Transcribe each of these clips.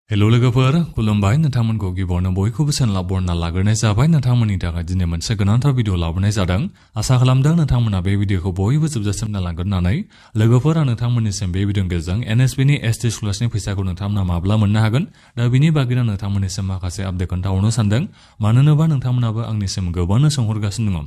hello लोगोफोर खुलुमबाय नोंथांमोनखौ गिबियावनो बयखौबो चेनेलाव बरना लाग्रोनाय जाबाय नोंथांमोननि थाखाय दिनै मोनसे गोनांथार भिडिअ लाबोनाय जादों आसा खालामदों नोंथांमोना बे भिडिअखौ बयबो जोबजासिम नायलांगोन होननानै लोगोफोर आं नोंथांमोननिसिम बे भिडिअनि गेजेरजों NSP नि एसटी स्कलारशिपनि फैसाखौ नोंथांमोना माब्ला मोननो हागोन दा बिनि बागै आं नोंथांमोननिसिम माखासे आपडेट खोन्थाहरनो सानदों मानो होनोबा नोंथांमोनाबो आंनिसिम गोबांनो सोंहरगासिनो दङ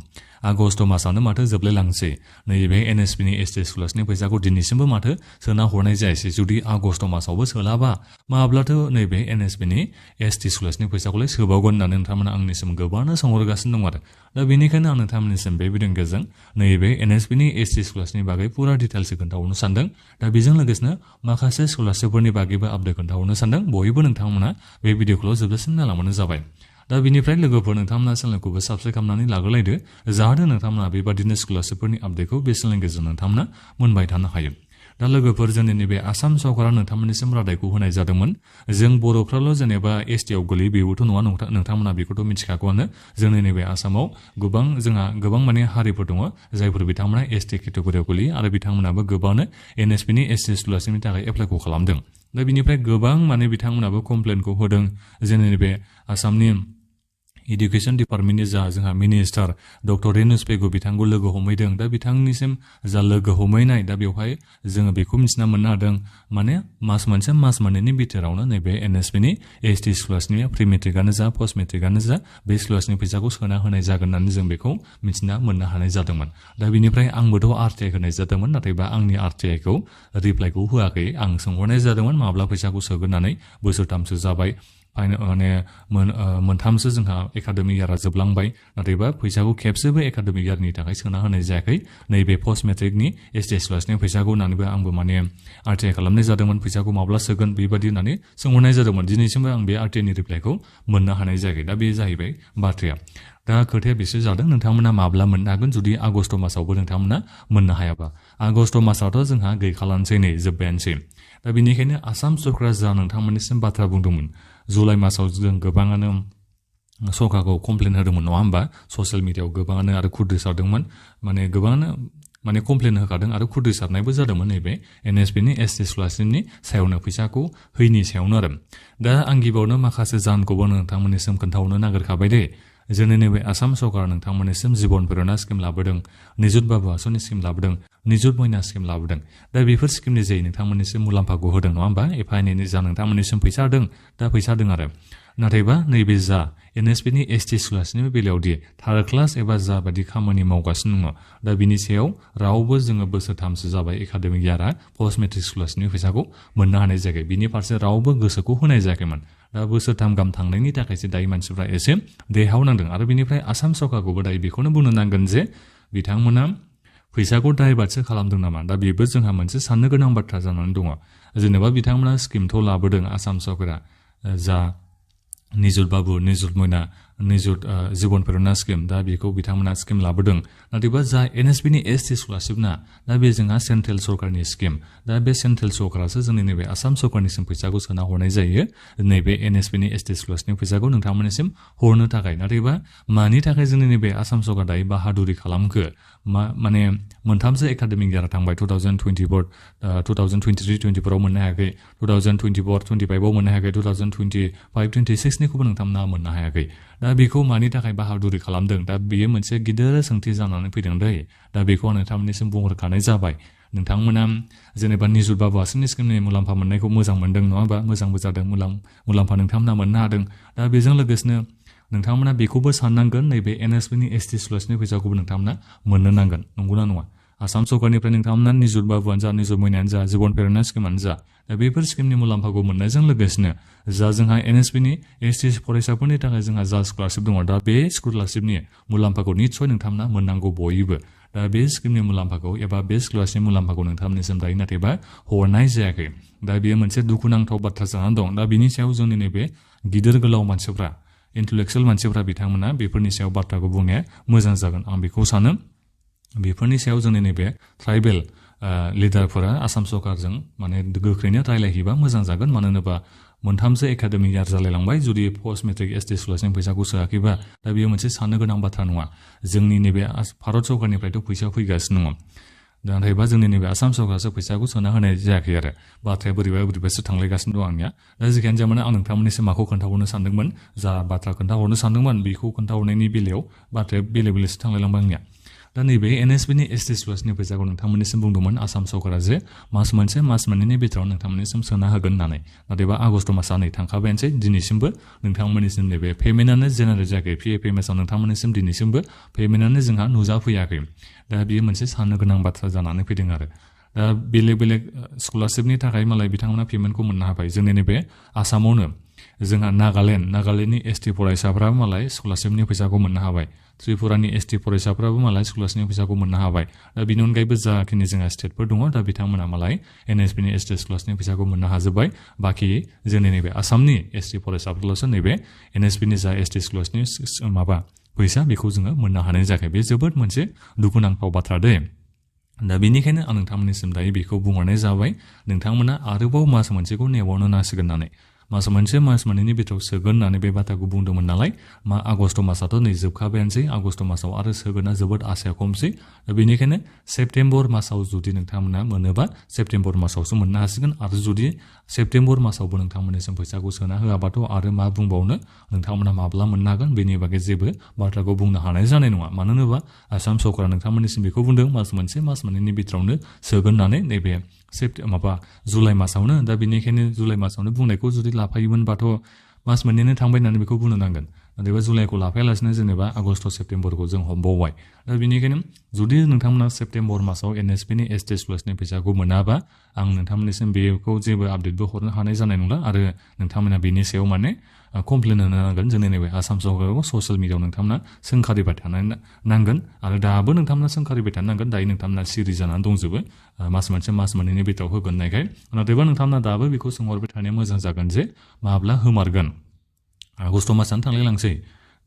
आगस्ट मासावनो माथो जोबलायलांसै नैबे NSP नि एसटी स्कलारशिपनि फैसाखौ दिनैसिमबो माथो सोना हरनाय जायासै जुदि आगस्ट मासावबो सोलाबा माब्लाथो नैबे NSP नि एसटी स्कलारशिपनि फैसाखौलाय सोबावगोन होननानै नोंथांमोना आंनिसिम गोबांनो सोंहरगासिनो दं आरो दा बेनिखायनो आं नोंथांमोननिसिम बे भिडिअनि गेजेरजों नैबे NSP नि एसटी स्कलारशिपनि बागै पुरा डिटेल्स खोन्थाहरनो सानदों दा बेजों लोगोसेनो माखासे स्कलारशिपफोरनि बागैबो आपडेट खोन्थाहरनो सानदों बयबो नोंथांमोना बे भिडिअखौ जोबजासिम नायलांबानो जाबाय दा बिनिफ्राय लोगोफोर नोंथांमोना चेनेलखौबो साबस्क्राइब खालामनानै लाग्रोलायदो जाहाथे नोंथांमोना बेबादिनो स्कलारशिपफोरनि आपडेटखौ बे चेनेलनि गेजेरजों नोंथांमोना मोनबाय थानो हायो दा लोगोफोर जोंनि नैबे आसाम सरकारा नोंथांमोननिसिम रादायखौ होनाय जादोंमोन जों बर'फ्राल' जेनेबा एसटीआव गोलैयो बेबोथ' नङा नोंथांमोना बेखौथ' मिथिखागौआनो जोंनि नैबे आसामाव जोंहा गोबां माने हारिफोर दङ जायफोर बिथांमोना एसटी केटेगरियाव गोलैयो आरो बिथांमोनाबो गोबांनो NSP नि एसटी स्कलारशिपनि थाखाय एप्लाइखौ खालामदों दा बिनिफ्राय गोबां माने बिथांमोनाबो कमप्लेनखौ होदों जोंनि नैबे आसामनि इडुकेशन डिपार्टमेन्टनि जोंहा मिनिस्टार डक्टर NSP बिथांखौ लोगो हमहैदों दा बिथांनिसिम जा लोगो हमहैनाय दा बेवहाय जोङो बेखौ मिथिना मोननो हादों माने मास मोनसे मास मोननैनि बिथोरावनो नैबे NSP नि एसटी स्कलारशिपनि प्रि मेट्रिकआनो जा पस्ट मेट्रिकआनो जा बे स्कलारशिपनि फैसाखौ सोना होनाय जागोन होननानै जों बेखौ मिथिना मोननो हानाय जादोंमोन दा बिनिफ्राय आंबोथ' RTI होनाय जादोंमोन नाथायबा आंनि RTIखौ रिप्लाइखौ होआखै आं सोंहरनाय जादोंमोन माब्ला फैसाखौ सोगोन होननानै बोसोरथामसो जाबाय माने मोनथामसो जोंहा एकाडेमिक इयारा जोबलांबाय नाथायबा फैसाखौ खेबसेबो एकाडेमिक इयारनि थाखाय सोना होनाय जायाखै नैबे पस्ट मेट्रिकनि एसटी स्कलारशिपनि फैसाखौ होननानैबो आंबो माने RTI खालामनाय जादोंमोन फैसाखौ माब्ला सोगोन बेबादि होननानै सोंहरनाय जादोंमोन दिनैसिमबो आं बे RTIनि रिप्लाइखौ मोननो हानाय जायाखै दा बे जाहैबाय बाथ्राया दा खोथाया बिसोर जादों नोंथांमोना माब्ला मोननो हागोन जुदि आगस्ट मासावबो नोंथांमोना मोननो हायाबा आगस्ट मासावथ' जोंहा गैखालानोसै नै जोब्बायानोसै दा बेनिखायनो आसाम सरकारा जा नोंथांमोननिसिम बाथ्रा बुंदोंमोन जुलाइ मासाव जों गोबाङानो सरकारखौ कमप्लेन होदोंमोन नङा होमबा ससियेल मिडियायाव गोबाङानो आरो खुद्रिसारदोंमोन माने गोबाङानो माने कमप्लेन होखादों आरो खुद्रिसारनायबो जादोंमोन नैबे NSP नि एसटी स्कलारशिपनि सायावनो फैसाखौ होयिनि सायावनो आरो दा आं गिबियावनो माखासे जाहोनखौबो नोंथांमोननिसिम खोन्थाहरनो नागिरखाबाय दे जोंनि नैबे आसाम सरकारा नोंथांमोननिसिम जिबन प्रेरणा स्किम लाबोदों निजुत बाबु आसनि स्किम लाबोदों निजुत मयना स्किम लाबोदों दा बेफोर स्किमनि जे नोंथांमोननिसिम मुलाम्फाखौ होदों नङा होमबा एफा एनै जा नोंथांमोननिसिम फैसा होदों दा फैसा होदों आरो नाथायबा नैबे जा NSP नि एसटी स्कलारशिपनि बेलायावदि थार्ड क्लास एबा जाबादि खामानि मावगासिनो दङ दा बिनि सायाव रावबो जोङो बोसोरथामसो जाबाय एकाडेमिक इयारा पस्ट मेट्रिक स्कलारशिपनि फैसाखौ मोननो हानाय जायाखै बिनि फारसे रावबो गोसोखौ होनाय जायाखैमोन दा बोसोरथाम गाहाम थांनायनि थाखायसो दायो मानसिफ्रा एसे देहाव नांदों आरो बिनिफ्राय आसाम सरकारखौबो दायो बेखौनो बुंनो नांगोन जे बिथांमोना फैसाखौ डाइभार्टसो खालामदों नामा दा बेबो जोंहा मोनसे साननो गोनां बाथ्रा जानानै दङ जेनेबा बिथांमोना स्किमथ' लाबोदों आसाम सरकारा जा निजुत बाबु निजुत मयना निजुत जिबन प्रेरणा स्किम दा बेखौ बिथांमोना स्किम लाबोदों नाथायबा जा NSP नि एसटी स्कलारशिप ना दा बे जोंहा सेन्ट्रेल सरकारनि स्किम दा बे सेन्ट्रेल सरकारासो जोंनि नैबे आसाम सरकारनिसिम फैसाखौ सोना हरनाय जायो नैबे NSP नि एसटी स्कलारशिपनि फैसाखौ नोंथांमोननिसिम हरनो थाखाय नाथायबा मानि थाखाय जोंनि नैबे आसाम सरकार दायो बाहादुरि खालामखो माने मोनथामसो एकाडेमिक इयारा थांबाय 2023-24 आव मोननो हायाखै 2024-25 आव मोननो हायाखै 2025-26 निखौबो नोंथांमोना मोननो हायाखै दा बेखौ मानि थाखाय बाहादुरि खालामदों दा बेयो मोनसे गिदिर सोंथि जानानै फैदों दै दा बेखौ आं नोंथांमोननिसिम बुंहरखानाय जाबाय नोंथांमोना जेनेबा निजुत बाबु आसनि स्किमनि मुलाम्फा मोननायखौ मोजां मोनदों नङा होमबा मोजांबो जादों मुलाम्फा नोंथांमोना मोननो हादों दा बेजों लोगोसेनो नोंथांमोना बेखौबो साननांगोन नैबे NSP नि एसटी स्कलारशिपनि फैसाखौबो नोंथांमोना मोननो नांगोन नंगौना नङा आसाम सरकारनिफ्राय नोंथांमोना निजुत बाबुआनो जा निजुत मयनायानो जा जिबन प्रेरणा स्किमानो जा दा बेफोर स्किमनि मुलाम्फाखौ मोननायजों लोगोसेनो जा जोंहा NSP नि एसटी फरायसाफोरनि थाखाय जोंहा जा स्कलारशिप दङ दा बे स्कलारशिपनि मुलाम्फाखौ निस्सय नोंथांमोना मोननांगौ बयबो दा बे स्किमनि मुलाम्फाखौ एबा बे स्कलारशिपनि मुलाम्फाखौ नोंथांमोननिसिम दायो नाथायबा हरनाय जायाखै दा बेयो मोनसे दुखुनांथाव बाथ्रा जानानै दं दा बिनि सायाव जोंनि नैबे गिदिर गोलाव मानसिफ्रा इन्टेलेक्सुयेल मानसिफ्रा बिथांमोना बेफोरनि सायाव बाथ्राखौ बुंनाया मोजां जागोन आं बेखौ सानो बेफोरनि सायाव जोंनि नैबे ट्राइबेल लिडारफोरा आसाम सरकारजों माने गोख्रैनो रायलायहैबा मोजां जागोन मानो होनोबा मोनथामसो एकाडेमिक इयार जालायलांबाय जुदि पस्ट मेट्रिक एसटी स्कलारशिपनि फैसाखौ सोआखैबा दा बेयो मोनसे साननो गोनां बाथ्रा नङा जोंनि नैबे भारत सरकारनिफ्रायथ' फैसा फैगासिनो दङ दा नाथायबा जोंनि नैबे आसाम सरकारासो फैसाखौ सोना होनाय जायाखै आरो बाथ्राया बोरैबासो थांलायगासिनो दं आंनिया दा जिखियानो जाया मानो आं नोंथांमोननिसिम माखौ खोन्थाहरनो सानदोंमोन जा बाथ्रा खोन्थाहरनो सानदोंमोन बेखौ खोन्थाहरनायनि बेलायाव बाथ्राया बेलेगसो थांलायलांबाय आंनिया दा नैबे एनएसपिनि एसटि स्कलारशिपनि फैसाखौ नोंथांमोननिसिम बुंदोंमोन आसाम सरकारा जे मास मोननैनि बिथोराव नोंथांमोननिसिम सोना होगोन होननानै नाथायबा आगष्ट मासआ नै थांखाबायानोसै दिनैसिमबो नोंथांमोननिसिम नैबे पेमेन्टआनो जेनेरेट जायाखै पिएफएमएसआव नोंथांमोननिसिम दिनैसिमबो पेमेन्टआनो जोंहा नुजाफैयाखै दा बेयो मोनसे साननो गोनां बाथ्रा जानानै फैदों आरो दा बेलेग स्कलारशिपनि थाखाय मालाय बिथांमोना पेमेन्टखौ मोननो हाबाय जोंनि नैबे आसामावनो जोंहा नागालेण्डनि एसटि फरायसाफ्राबो मालाय स्कलारशिपनि फैसाखौ मोननो हाबाय त्रिपुरानि एसटि फरायसाफ्राबो मालाय स्कलारशिपनि फैसाखौ मोननो हाबाय दा बिनि अनगायैबो जाखिनि जोंहा स्टेटफोर दङ दा बिथांमोना मालाय एनएसपिनि एसटि स्कलारशिपनि फैसाखौ मोननो हाजोब्बाय बाखि जोंनि नैबे आसामनि एसटि फरायसाफोरल'सो नैबे एनएसपिनि जा एसटि स्कलारशिपनि फैसा बेखौ जोङो मोननो हानाय जायाखै बे जोबोद मोनसे दुखुनांथाव बाथ्रा दे दा बेनिखायनो आं नोंथांमोननिसिम दायो बेखौ बुंहरनाय जाबाय नोंथांमोना आरोबाव मास मोनसेखौ नेबावनो नांसिगोन होननानै मास मोननैनि बिथोराव सोगोन होननानै बे बाथ्राखौ बुंदोंमोन नालाय आगष्ट मासाथ' नै जोबखाबायानोसै आगष्ट मासाव आरो सोगोना जोबोद आसाया खमसै दा बेनिखायनो सेप्तेम्बर मासाव जुदि नोंथांमोना मोनोबा सेप्तेम्बर मासावसो मोननो हासिगोन आरो जुदि सेप्तेम्बर मासावबो नोंथांमोननिसिम फैसाखौ सोना होआबाथ' आरो मा बुंबावनो नोंथांमोना माब्ला मोननो हागोन बेनि बागै जेबो बाथ्राखौ बुंनो हानाय जानाय नङा मानो होनोबा आसाम सरकारा नोंथांमोननिसिम बेखौ बुंदों मास मोननैनि बिथोरावनो सोगोन होननानै नैबे जुलाइ मासावनो दा बेनिखायनो जुलाइ मासावनो बुंनायखौ जुदि लाफायोमोनबाथ' मास मोननैनो थांबाय होननानै बेखौ बुंनो नांगोन नाथायबा जुलाइखौ लाफायालासिनो जेनेबा आगष्ट सेप्तेम्बरखौ जों हमबावबाय दा बेनिखायनो जुदि नोंथांमोना सेप्तेम्बर मासाव एनएसपिनि एसटि स्कलारशिपनि फैसाखौ मोनाबा आं नोंथांमोननिसिम बेखौ जेबो आपडेटबो हरनो हानाय जानाय नंला आरो नोंथांमोना बेनि सायाव कमप्लेन होनो नांगोन जोंनि नैबे आसाम सरकाराव ससियेल मिडियाआव नोंथांमोना सोंखारिबाय थानो नांगोन आरो दाबो नोंथांमोना सोंखारिबाय थानो नांगोन दायो नोंथांमोना सिरि जानानै दंजोबो मास मोननैनि बिथोराव होगोन होननायखाय नाथायबा नोंथांमोना दाबो बेखौ सोंहरबाय थानाया मोजां जागोन जे माब्ला होमारगोन आगष्ट मासानो थांलायलांसै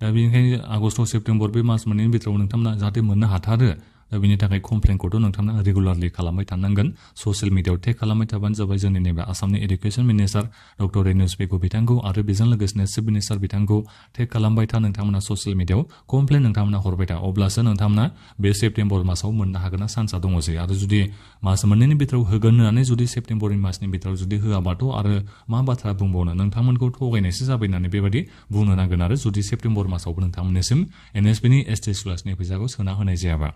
दा बेनिखायनो आगष्ट सेप्तेम्बर बे मास मोननैनि बिथोराव नोंथांमोना जाहाथे मोननो हाथारो दा बेनि थाखाय कमप्लेनखौथ' नोंथांमोना रेगुलारलि खालामबाय थानांगोन ससियेल मिडियाआव टेग खालामबाय थाबानो जाबाय जोंनि नैबे आसामनि एडुकेसन मिनिस्टार डक्टर NSP बिथांखौ आरो बेजों लोगोसेनो चिफ मिनिस्टार बिथांखौ टेग खालामबाय था नोंथांमोना ससियेल मिडियाआव कमप्लेन नोंथांमोना हरबाय था अब्लासो नोंथांमोना बे सेप्तेम्बर मासाव मोननो हागोन चान्सआ दङसै आरो जुदि मास मोननैनि बिथोराव होगोन होननानै जुदि सेप्तेम्बरनि मासनि बिथोराव जुदि होआबाथ' आरो मा बाथ्रा बुंबावनो नोंथांमोनखौ थगायनायसो जाबाय होननानै बेबायदि बुंनो नांगोन आरो जुदि सेप्तेम्बर मासावबो नोंथांमोननिसिम एनएसपिनि एसटि स्कलारशिपनि फैसाखौ सोना होनाय जायाबा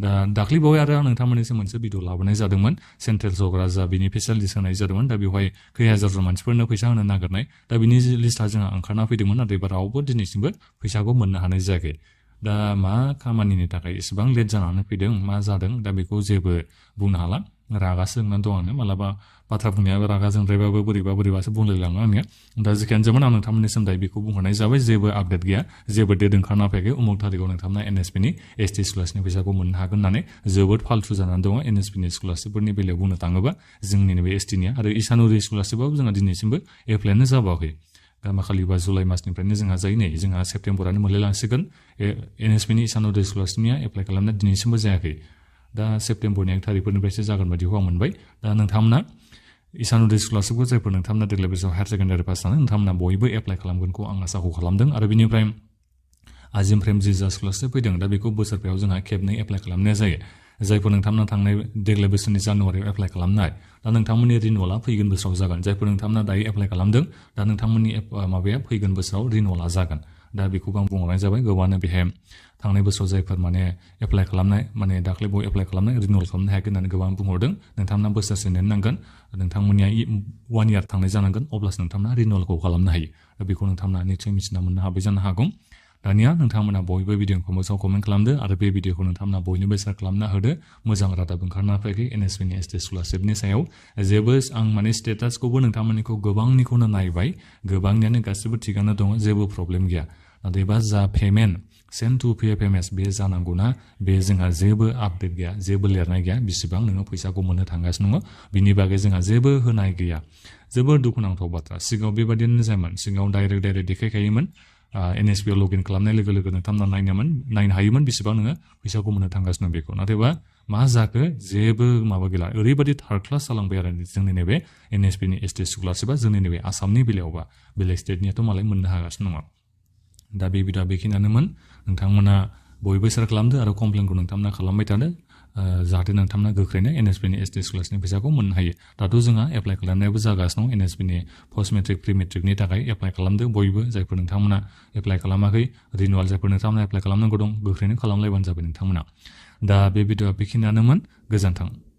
दा दाख्लैबावै आरो आं नोंथांमोननिसिम मोनसे भिडिअ लाबोनाय जादोंमोन सेन्ट्रेल सरकारा जा बिनि फेसिलिटिस होनाय जादोंमोन दा बेवहाय खै हाजार मानसिफोरनो फैसा होनो नागिरनाय दा बिनि लिस्टआ जोंहा ओंखारना फैदोंमोन नाथाय रावबो दिनैसिमबो फैसाखौ मोननो हानाय जायाखै दा मा खामानिनि थाखाय एसेबां लेट जानानै फैदों मा जादों दा बेखौ जेबो बुंनो हाला रागासो जोंनानै दं आंनो मालाबा बाथ्रा बुंनायाबो रागा जोंद्रायबाबो बोरैबासो बुंलायलाङो आंनिया दा जिखियानो जाया आं नोंथांमोननिसिम दायो बेखौ बुंहरनाय जाबाय जेबो आपडेट गैया जेबो डेट ओंखारना फैयाखै उमुक थारिखआव नोंथांमोना एनएसपिनि एसटि स्कलारशिपनि फैसाखौ मोननो हागोन होननानै जोबोद फाल्थु जानानै दङ एनएसपिनि स्कलारशिपफोरनि बेलायाव बुंनो थाङोबा जोंनि नैबे एसटिनिया आरो इसानुरि स्कलारशिपआबो जोंहा दिनैसिमबो एप्लायानो जाबावाखै गामाखालिबा जुलाइ मासनिफ्रायनो जोंहा जायो नै जोंहा सेप्तेम्बरानो मोनलायलांसिगोन एनएसपिनि इसानुरि स्कलारशिपनिया एप्लाइ खालामनाया दिनैसिमबो जायाखै दा सेप्तेम्बरनि 1 थारिखफोरनिफ्रायसो जागोन बायदिखौ आं मोनबाय दा नोंथांमोना इसानुरि स्कलारशिपखौ जायफोर नोंथांमोना देग्लाय बोसोराव हायार सेकेन्डारि पास जानाय नोंथांमोना बयबो एप्लाइ खालामगोनखौ आं आसाखौ खालामदों आरो बिनिफ्राय आजिम प्रेमजि जा स्कलारशिप फैदों दा बेखौ बोसोरफायाव जोंहा खेबनै एप्लाइ खालामनाय जायो जायफोर नोंथांमोना थांनाय देग्लाय बोसोरनि जानुवारियाव एप्लाइ खालामनाय दा नोंथांमोननि रिनुवेलआ फैगोन बोसोराव जागोन जायफोर नोंथांमोना दायो एप्लाइ खालामदों दा नोंथांमोननि माबाया फैगोन बोसोराव रिनुवेलआ जागोन दा बेखौबो आं बुंहरनाय जाबाय गोबाङानो बेहाय थांनाय बोसोराव जायफोर एप्लाइ खालामनाय दाख्लै बाव एप्लाइ खालामनाय रिनुवेल खालामनो हायाखै होननानै गोबां बुंहरदों नोंथांमोना बोसोरसे नेनो नांगोन नोंथांमोननिया 1 इयार थांनाय जानांगोन अब्लासो नोंथांमोना रिनुवेलखौ खालामनो हायो दा बेखौ नोंथांमोना निसय मिथिना मोननो हाबाय जानो हागौ दानिया नोंथांमोना बयबो भिडिअखौ मोजां कमेन्ट खालामदो आरो बे भिडिअखौ नोंथांमोना बयनोबो शेयार खालामना होदो मोजां रादाब ओंखारना फैयाखै एनएसपिनि एसटि स्कलारशिपनि सायाव जेबो आं स्टेटासखौबो नोंथांमोननिखौ गोबांनिखौनो नायबाय गोबांनियानो गासिबो थिगानो दङ जेबो प्रब्लेम गैया नाथायबा जा पेमेन्ट सेन्ड टु पिएफएमएस बे जानांगौना बे जोंहा जेबो आपडेट गैया जेबो लिरनाय गैया बेसेबां नोङो फैसाखौ मोननो थांगासिनो दङ बिनि बागै जोंहा जेबो होनाय गैया जोबोर दुखुनांथाव बाथ्रा सिगाङाव बेबादिनो जायोमोन सिगाङाव डाइरेक्ट देखायखायोमोन एनएसपिआव लगइन खालामनाय लोगो लोगो नोंथांमोना नायनो हायोमोन बेसेबां नोङो फैसाखौ मोननो थांगासिनो बेखौ नाथायबा मा जाखो जेबो माबा गैला ओरैबायदि थार्ड क्लास जालांबाय आरो जोंनि नैबे एनएसपिनि एसटि स्कलारशिपआ जोंनि नैबे आसामनि बेलायावबा बेलेग स्टेटनियाथ' मालाय मोननो हागासिनो दङ दा बे भिडिअआ बेखिनियानोमोन नोंथांमोना बयबो शेयार खालामदो आरो कमप्लेनखौ नोंथांमोना खालामबाय थादो जाहाथे नोंथांमोना गोख्रैनो NSP नि ST स्कलारशिपनि फैसाखौ मोननो हायो दाथ' जोंहा एप्लाइ खालामनायाबो जागासिनो दं NSP नि पोस्ट मेट्रिक प्रि मेट्रिकनि थाखाय एप्लाइ खालामदों बयबो जायफोर नोंथांमोना एप्लाइ खालामाखै रिनिउअल जायफोर नोंथांमोना एप्लाइ खालामनांगौ दं गोख्रैनो खालामलायबानो जाबाय नोंथांमोना दा बे भिडिअआ बेखिनियानोमोन गोजोन्थों